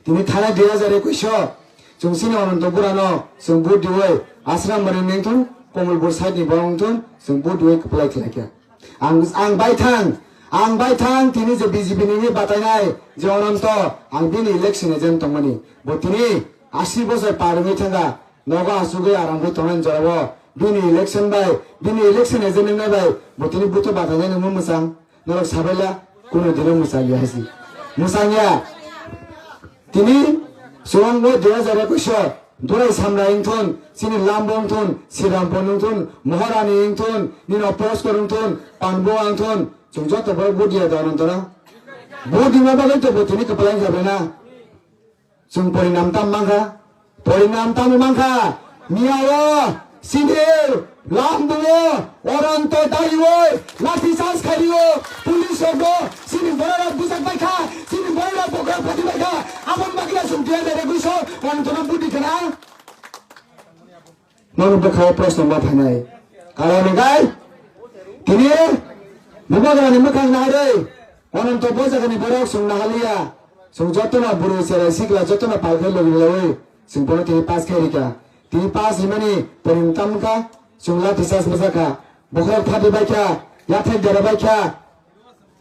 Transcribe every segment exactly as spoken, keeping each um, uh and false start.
Tini thanai dui hajar ekush o chwng chini Ananto Bura no chwng vote diwi Asram Mani wngthun, Komolpur side ni borok wngthun, chwng vote diwi kwplai khlai kha. Ang, ang bai thang, ang bai thang tini je B J P ni wngwi batainai je Ananto, ang bini election agent tongmani. Bo tini asi bosor par wngwi thangkha, nogo asugwi aram khe tongnani jorao bini election bai, bini election agent wngnai bai bo tini vote o batainai nangma mwchang. Norok sabaila kuno dino mwchang ya hai si. Mwchang ya. Tini chwng bo dui hajar ekush o Durai Samra wngthun, chini Lambo wngthun, Srirampo wngthun, Maharani wngthun, nini Oporoskor wngthun, Panbo wngthun, chwng joto borok vote ya da Ananto no. Vote dima bagwi to bo tini kwplai kha bena. Chwng porinam tam mankha, porinam tamo mankha, miyao, chini, Lambo, Ananto daiwi, lathi charge khaio, police rok bo, chini borok rok bujak bai kha, chini borok rok bokhorok phati bai kha, aboni bagwi chwng dui hajar ekush o Ananto no vote di khna. Nono bwkhao proshno ma phainai. Karon hwnkhe tini Bubagrani mwkhang naharwi Ananto bo jagani borok chwng nahaliya. Chwng jotono bwrwi cherai sikla jotono pal khe logi lawi chwng bono tini pass khe rikha. Tini pass rimani poring tamkha, chwng lathi charge bwjakha. Bokhorok phati baikha, yathek dera baikha.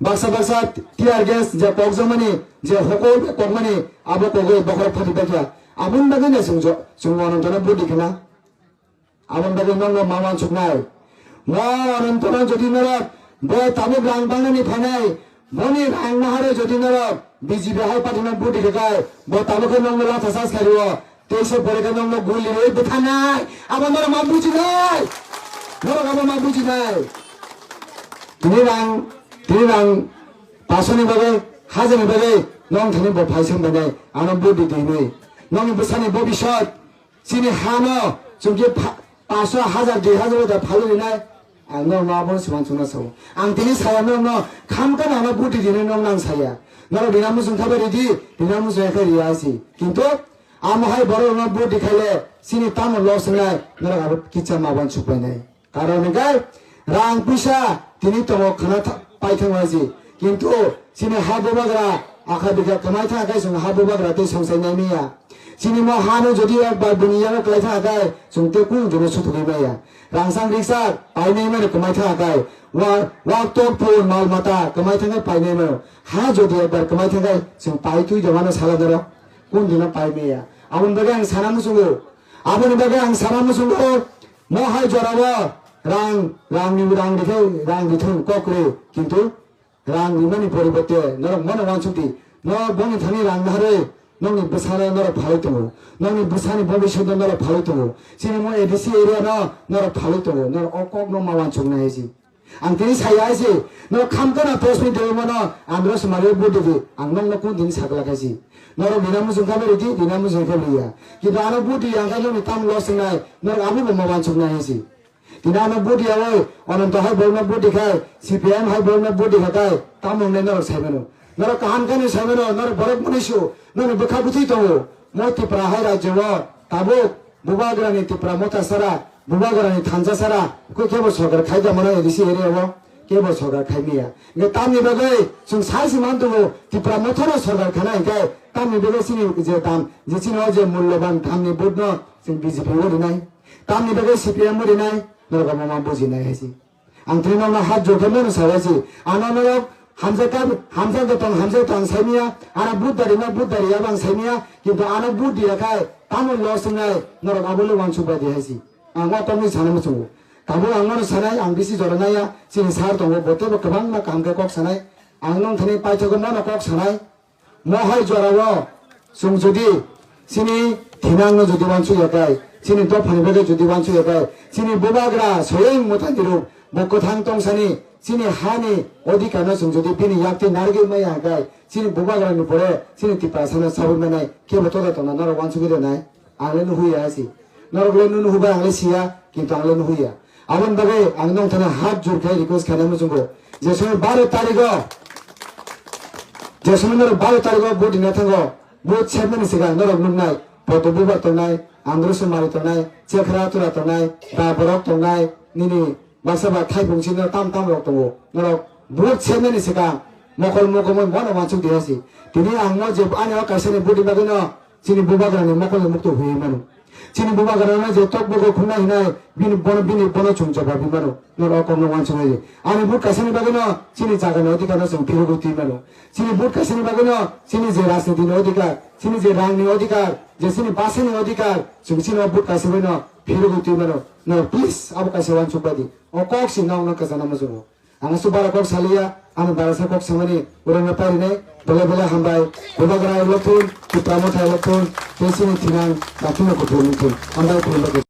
Baksa baksa tear gas je kokjakmani, je hokol bai kokmani, abo kogwi bokhorok phati baikha. Aboni bagwi no chwng jo-, chwng Anantono vote di khna. Aboni bagwi nokno ma uansuknai. Mo Anantono jodi norok bo tabuk rang bangnani phainai, boni rang naharwi jodi norok B J P hai party no vote di khe kai, bo tabuk khe nokno latha charge khario. Teisa pore khe nokno guli rwi bwthanai. Abo norok ma bujinai. Norok abo ma bujinai. Tini rang, tini rang pasoni bagwi, hajarni bagwi nong thani bo phai sambainai. Ano budi dinwi. Nongni bwsani bobisot. Chini hano chwngkhe pha-, paso hajar, dui hajar da phalwi rinai. Ang no ma bo se uansukna sao. Ang tini saya nokno khamkha nangno budi dinwi nong nang saya. Norok rina muchung khabai ridi, rina muchung khe riya si. Kintu amo hai borok no budi khaile chini tamo loss wngnai, norok abo kicha ma uansuk painai. Karon hwnkhe rang puisa tini tongo khna tha-, paithang uaisi. Kintu chini ha bubagra akha bikha kwmai thang khe chwng ha bubagra tei songchai nai manya. Chini mo hano jodi ekbar bini yago kwlai thang khe chwng tei kunu jono suthugwi maya. Rangchak rikchak painai mani kwmai thang khe wa, wa tok phul mal mata kwmai thang khe painai mano. Ha jodi ekbar kwmai thang khe chwng pai twi da mano sala doro. Kun dino pai maya. Aboni bagwi ang sana muchungo. Aboni bagwi ang sana muchungo. Mo hai jorao rang, rangni rang rikhe rang rithung kok rw, kintu rang rimani poribote norok mono uansuk di. No boni thani rang naharwi nokni bwsano norok phalwi tongo, nokni bwsani bobisotno norok phalwi tongo, chini mo A D C area no norok phalwi tongo, norok o kokno ma uansuknai hai si. Ang tini saya hai si, norok khamkha na press meet rwmano Andhra Somari budi di, ang nokno kun tini sakla khai si. Norok rina muchung khabai ridi, rina muchung khabai riya. Kintu ano budi yang khe nokni tam loss wngnai, norok abo bo ma uansuknai hai si. Tini ano budi yawi, Ananto hai borokno budi khai, C P M hai borokno budi khakai, tamo wngnai norok sai mano. Norok kaham khe nw sai mano, norok borok mwnwi su, nokni bwkha bwtwi tongo. Mo Tipra hai rajyo o tabuk Bubagrani Tipra motha sara, Bubagrani thansa sara, koi kebo sorkar khai da mano A D C area o, kebo sorkar khai maya. Hingke tamni bagwi chwng sai se man tongo, Tipra mothano sorkar khana hingke tamni bagwi chini je dam, je chini o je mulloban dhamni vote no chwng B J P o rinai. Tamni bagwi C P M o rinai, norok omo ma bujinai hai se. Ang tini nokno hat jor khe mano sabai se. Ano norok hamjak kha, hamjak de tong, hamjak tong sai maya. Ano vote dari no, vote dari ya bang sai maya. Kintu ano vote diya khai, tamo loss wngnai, norok abo le uansuk bai di hai se. Ang o tongwi sana muchungo. Tabuk ang mano sanai, ang bisi jora naya, chini sir tongo, bo teibo kwbangma kaham khe kok sanai. Ang nong thani paithago mano kok sanai. Mo hai jorao chwng jodi chini thinangno jodi uansuk ya khai, chini dophani bagwi jodi uansuk ya khai, chini bubagra soyeng mwtadirok bo kwthang tongsani, chini hani odhikarno chwng jodi bini yaktwi narwgwi maya khai, chini bubagrani pore chini Tiprasano sabwi manai kebo tola tongna norok uansugwi rwnai. Ang le nuhuya hai se. Norok le nuhu bai ang le siya, kintu ang le nuhuya. Aboni bagwi ang nong thani hat jor khai request khainai muchungo. Je somoy baro tarigo, je somoy norok baro tarigo vote rina thango, vote sepmani swkang norok nuknai, Poto Bubar tongnai, Andro Somari tongnai, Chekhra Tura tongnai, Daborok tongnai, nini baksa ba Thaipung sino tam tam rok tongo. Norok vote sepmani swkang Mokol mokomoi bono wansuk diya si. Tini ang no je ani o kaisa ni budi bagwi no chini bubagra ni mokol ni mukto hui mano. Chini bubagra no je tok bogo khumna hinai bini bono bini bono chung jawab ri mano. No rok kok no wansuk nai. Ani but kaisa ni bagwi no chini jaga ni odhikar no chung phirogwi twi mano. Chini but kaisa ni bagwi no chini je rajniti ni odhikar, chini je rang ni odhikar, je chini basa ni odhikar, chung chini o but kaisa bai no phirogwi twi mano. No please abo kaisa wansuk bai di. O kok si nong no kaisa namo chungo. Ang aswk bara kok saliya, ano barasa kok samani, borokno parinai, belai belai hambai, bubagra ai lokthun, Tipra Motha ai lokthun, tei chini thinang, dakhino kuthum wngthun, hambai khulumbai.